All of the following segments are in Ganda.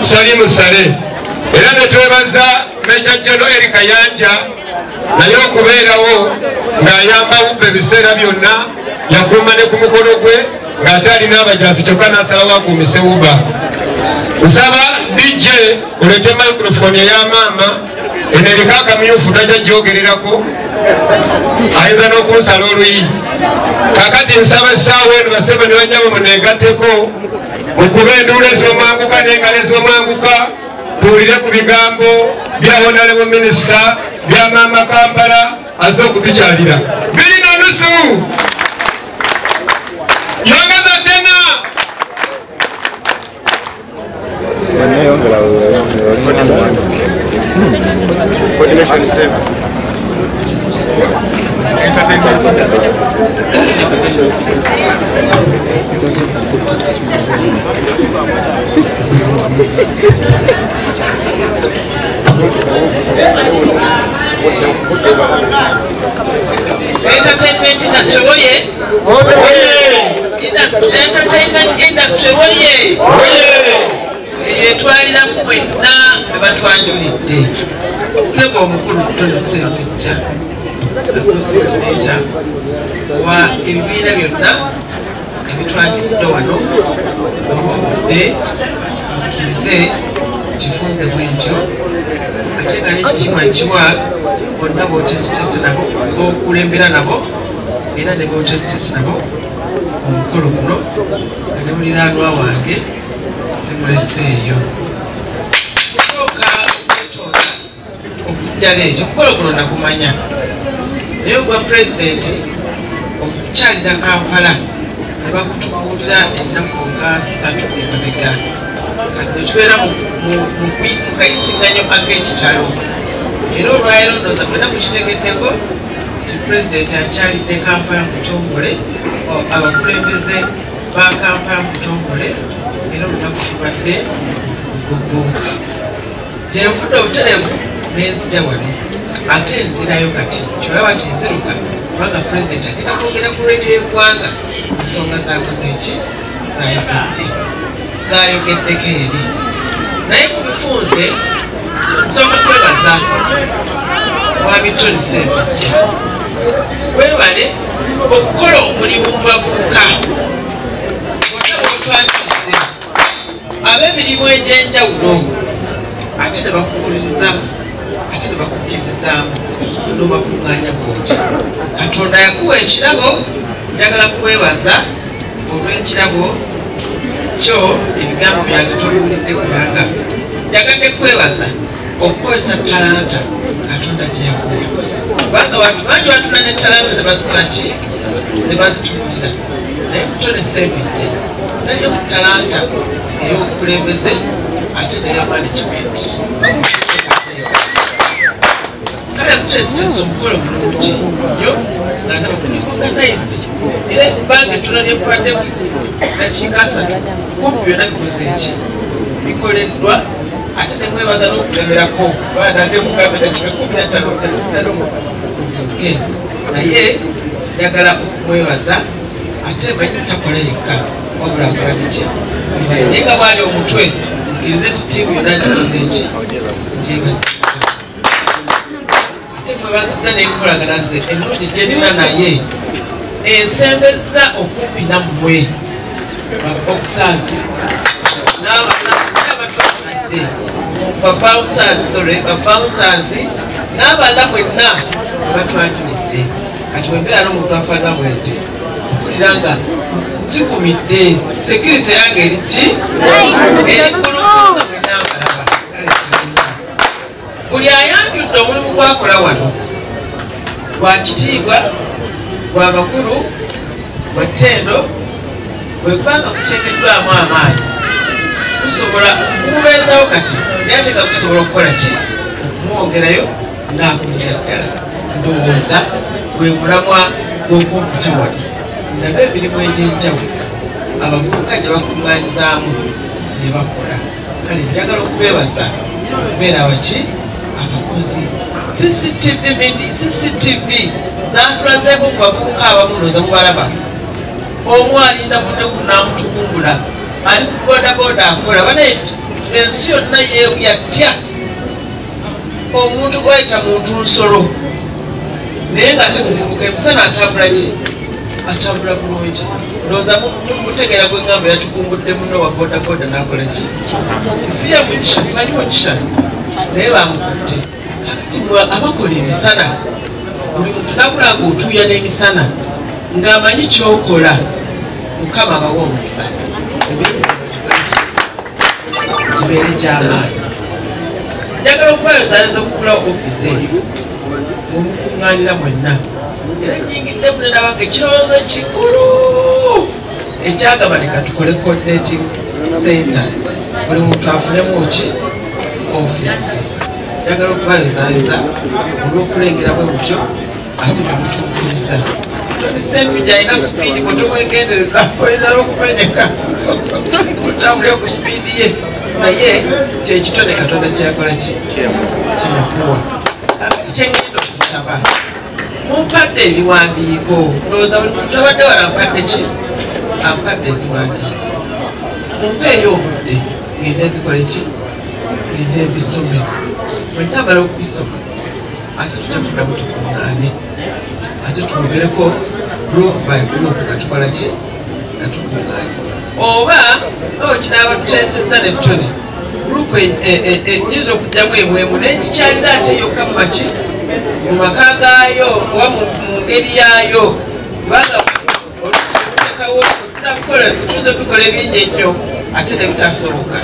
Salimu Saleh era ne twebaza Major General Eric Kayanja naye okubeerawo ng'ayamba Wuba ebiseera byonna, yakuuma ne ku mukono gwe ng'ate alina abajaasi kyokka n'asalawo akuumise Wuba. Nsaba DJ oleete microphone eya maama eno eriko akamyufu tajja gyogererako, ayinza n'okunsala oluyi. Kaakati nsaba essaawa eno basebo ne banyabo muneegatteko mukube enduulu ez'omwanguka n'engalo ez'omwanguka, tuwulire ku bigambo bya Honorable Minister bya Maama Kampala azze okutukyalira. 2.5 yongeza tena. Entertainment industry, oye! Entertainment industry, oye! Etwalira mwenna be batwanjulidde. Ssebo omukulu Tony Ssempijja, wa ebibiina byonna ebitwanjulidde wano, obudde mukkirize kifunze bwentyo, ate nga n'ekitiibwa nkiwa bonna b'oteziteze nabo, b'okulembera nabo era ne b'oteziteze nabo omukolo guno, nga ne muliraanwa wange simuleseeyo. Kusooka okwetonda okujjala ekyo, omukolo guno nagumanya naye ogwa pulezidenti okukyalira Kampala ne bakutubuulira ennaku nga 3 emabega. Kati tubeera mu kayisiganyo ak'ekitalo, era olwaleero ndowooza mwenna mukitegeddeko nti pulezidenti akyalidde Kampala mu butongole, abakulembeze ba Kampala mu butongole, era olunaku tubadde Lugogo. Gye nvudde obutereevu nenzija wano, ate nzirayo kati kyolaba nti nziruka kubanga pulezidenti agenda kwogera ku rediyo y'eggwanga ku nsonga zaakoze eki zayogeddeko eri. Naye mu bifunze nsooka kwebaza Mwami Tony Ssempijja, webale okukola omulimu mu bavubuka bonna b'otwanjulidde ab'emirimu egy'enjawulo, ate ne bakuwulirizaamu ate ne bakukkirizaamu n'obakuŋŋaanya bw'oti. Katonda yakuwa ekirabo, njagala kwebaza olw'ekirabo kyo. Ebigambo byange tobiwulidde kubanga njagadde kwebaza okukozesa talanta Katonda gye yakuwa, kubanga bantu bangi batula ne talanta ne bazikola ki, ne bazituulira. Naye Tony Ssempijja naye mu talanta ey'obukulembeze ate neya management. Kale muteziteze omukolo mulungi nnyo nga ndaba guli organized, era ebbanga ettono lyekubaddemu dakiika 3 kumpi byonna bikoze eki bikoleddwa, ate ne mwebaza n'okulemerako baana mugambe dakiika 15 zibuke. Naye njagala okumwebaza, ate manyi takola yekka wabula akola biki, naye nga bwali omutwe mukkirize nti ttiimu yonna gikoze eki gyebaza. Ate mwebaziza n'enkolagana ze ennungi gye nnina naye ensembezza okumpi nammwe baboxers Babouncers n'abalala mwenna batwanjulidde. Kati bwe n'omuntu afaanana bwenti mpulira nga kigumidde security yange eri ki eri ggulu mwenna mbalaba. Buli ayanjudde omulimu gwakola wano gwa kitiibwa, gwa makulu, gwa ttendo, bwe kubanga kuteekeddwamu amaanyi kusobola okubeezawo kati naye ate nga kusobola okukola ki okumwongerayo ng'akulira ddala. Ndowooza gwe mulamwa gw'okumputa wano ndabe emirimu egy'enjawulo abavubuka gye bakuŋŋaanyizaamu ne bakola. Kale njagala okubeebaza okubeera baki abakozi. CCTV CCTV zantulazeeko ku bavubuka abamu ndowooza mubalaba. Omu alinda budde kunaamutugumbula ali ku bodaboda akola bane ensi yonna yatya omuntu gwayita muntu nsolo naye ng'ate muvubuka emisana atambula ki atambula bulungi. Ndowooza mutegeera gwe ŋŋamba yatugumbudde munno wa bodaboda n'akola ki si ye Mugisha, simanyi Mugisha naye bamukutte. Kakati abakola emisana buli muntu nakula ng'otuuya n'emisana ng'amanyi ky'okola, Mukama abawa omukisa emirimu gibeere gy'amaanyi. Njagala okubayozayoza okugulawo ofiisi eyo mwemukuŋŋaanira mwenna era nyingidde munene wange ekirowoozo kikulu ekyagamba leka tukole coordinating center buli muntu afunemu ki ofiisi. Njagala okubayozayoza olw'okulengera bwe mutyo ate ne mutuukiriza. Sempija alina sipiidi bwe tumwegendereza oyinza n'okumenyeka otambulira ku sipiidi ye, naye kyekitone Katonda kyeyakola ki kyeyakuwa. Kyengenda okusaba mumpadde ebiwandiiko, ndowooza buli muntu abadde wano ampadde ki ampadde ebiwandiiko, mumpeeyo obudde ngende ebikole ki ngende ebisome. Bwe nnamala okubisoma ate tujja kuddamu tukuŋŋaane ate twogereko group by group nga tukola ki nga tukuŋŋaanye oba kinaaba tuteesezza ne Tony group nyinza okugyamu emwemu naye ngikyalira ate yokka mu maki mu maka gaayo oba mu ngeri yaayo, kubanga oluusi okuteekawo tuyinza okubikola ebingi ennyo ate ne bitasoboka.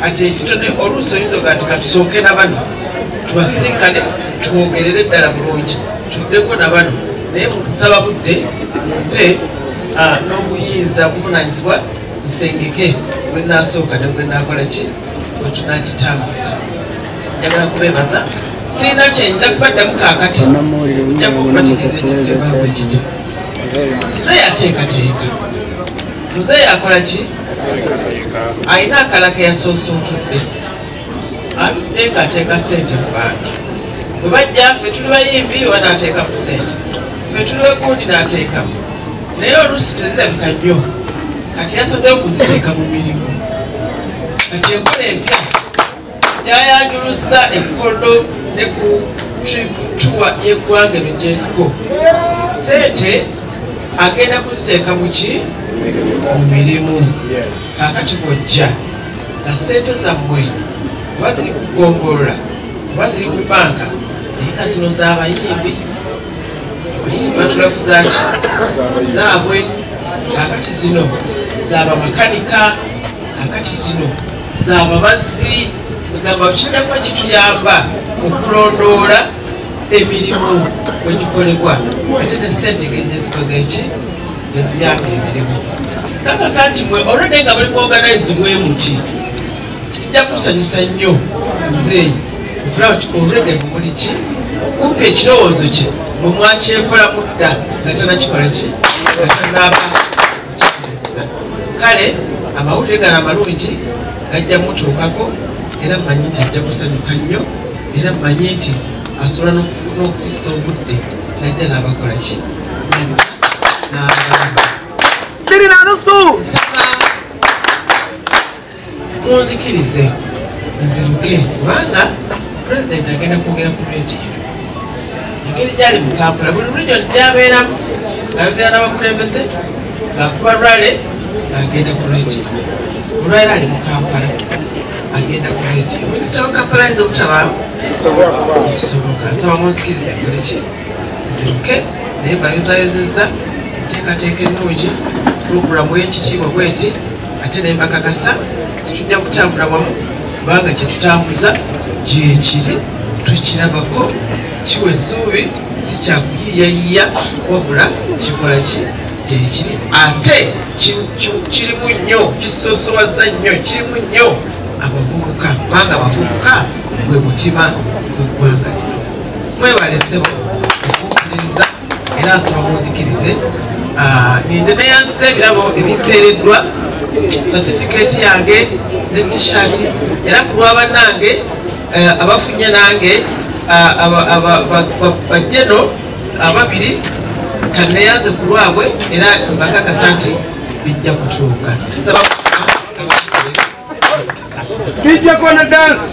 Kati ekitone oluusi oyinza oga nti katusooke na bano tubasinkane twogerere ddala bulungi tuddeko na bano, naye nsaba budde mumpe n'obuyinza obuvunaanyizibwa nsengeke bwe naasooka ne bwe naakola ki bwe tunagitambuza. Njagala kubeebaza, sirina kyenyinza kubaddamu kaakati njagala okubategeeza ekisembayo bwe kiti. Muzeeyi ateekateeka, muzeeyi akola ki alina akala ke yasoosoontudde aludde ng'ateeka ssente mu bantu. Bwe bajja ffe tuli bayimbi oba n'ateekamu ssente, ffe tuli wegundi n'ateekamu, naye oluusi tezirabika nnyo. Kati yasazeewo kuziteeka mu mirimu. Kati enkola empya yayanjuluza ekkodo ne ku trip tour y'eggwanga eno gyeriko ssente agenda kuziteeka mu ki mu mirimu. Kaakati bw'ojja nga ssente zammwe oba ziri ku ggombolola oba ziri ku banka, naye nga zino z'abayimbi, abayimbi batula ku zaaki zaabwe, kaakati zino z'abamakanika, kaakati zino z'ababazzi, egamba kijja kuba kituyamba okulondoola emirimu bwe gikolebwa ate ne ssente engeri gye zikoze eki gye ziyamba emirimu. Kakasa nti mwe olwedde nga muli organized bwe muti kijja kusanyusa nnyo muzeeyi okulaba nti olwedde mumuli ki kumpi ekirowoozo kye mwe mwakyekolamu dda nga tanakikola ki nga tanaaba kikiriza. Kale amawulire gano amalungi gajja mutuukako era mmanyi nti ajja kusanyuka nnyo era mmanyi nti asobola n'okufissa obudde najja n'abakola ki najja n'abalaba. 2.5. Nsaba munzikirize nziruke kubanga pulezidenti agenda kwogera ku rediyo engeri gyali mu Kampala buli region gyabeeramu ng'ayogera n'abakulembeze ng'akuba rally ng'agenda ku rediyo. Olwaleero ali mu Kampala agenda ku rediyo. Minisita wa Kampala ayinza obutabaawo? Kisoboka. Nsaba munzikirize nkole ki? Nziruke, naye mbayozayozezza enteekateeka ennungi, pulogulaamu ey'ekitiibwa bweti, ate ne mbakakasa tujja kutambula wamu kubanga kye tutambuza gyekiri, tukirabako, kiwa essuubi, si kyakuyiiyayiiya wabula kikola ki gyekiri, ate kirimu nnyo, kisoosowaza nnyo, kirimu nnyo abavubuka, kubanga abavubuka gwe mutima gw'eggwanga lino. Mwebale ssebo okumpuliriza, era nsaba munzikirize ninde neyanziza ebirabo ebimpeereddwa, satifikeeti yange ne t-shirt, era ku lwa bannange abafunye nange bajjeno ababiri kaneyanze ku lwabwe, era mbakakasa nti bijja kutuuka. Bijja kona dance.